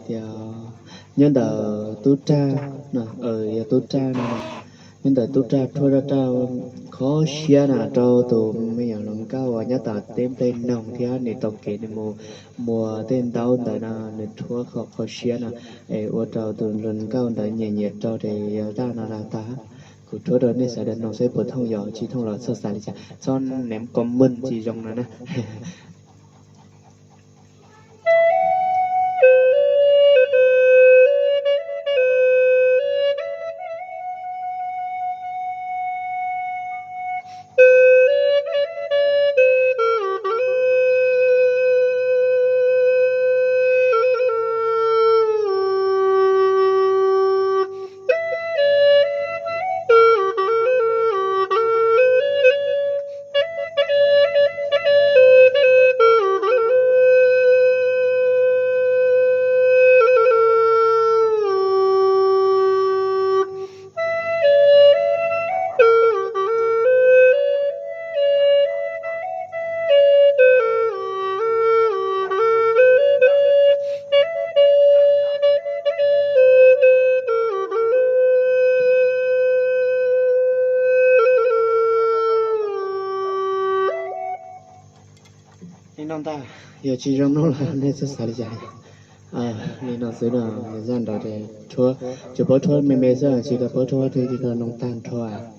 Yog nyob ntawm tub raj, yog tub raj no, nyob ntawm tub raj rhuab raj raj kho siab na rau tus me nyuam hluas nkauj uas nyob tom teb nplej noog thiab nws tau kev nws mus muas tej ntaub ntawd no, nws rhuab kho kho siab no, es ua rau tus hluas nkauj ntawd nyiam nyiam rau ces yog zaj no na tag. Kuv rhuab rau nej sawv daws mloog saib puas thooj, yog tsis thooj los txhob xav li cas, txhob ném comment tsis zoo no na. Li no ntag, yog tsis zoo mloog los nej txhob xav li cas. Li no xwb no, zaj nrad ces rhuab, tsuas paub rhuab me me xwb, tsis tau paub rhuab, tsis tau mloog tag nrho.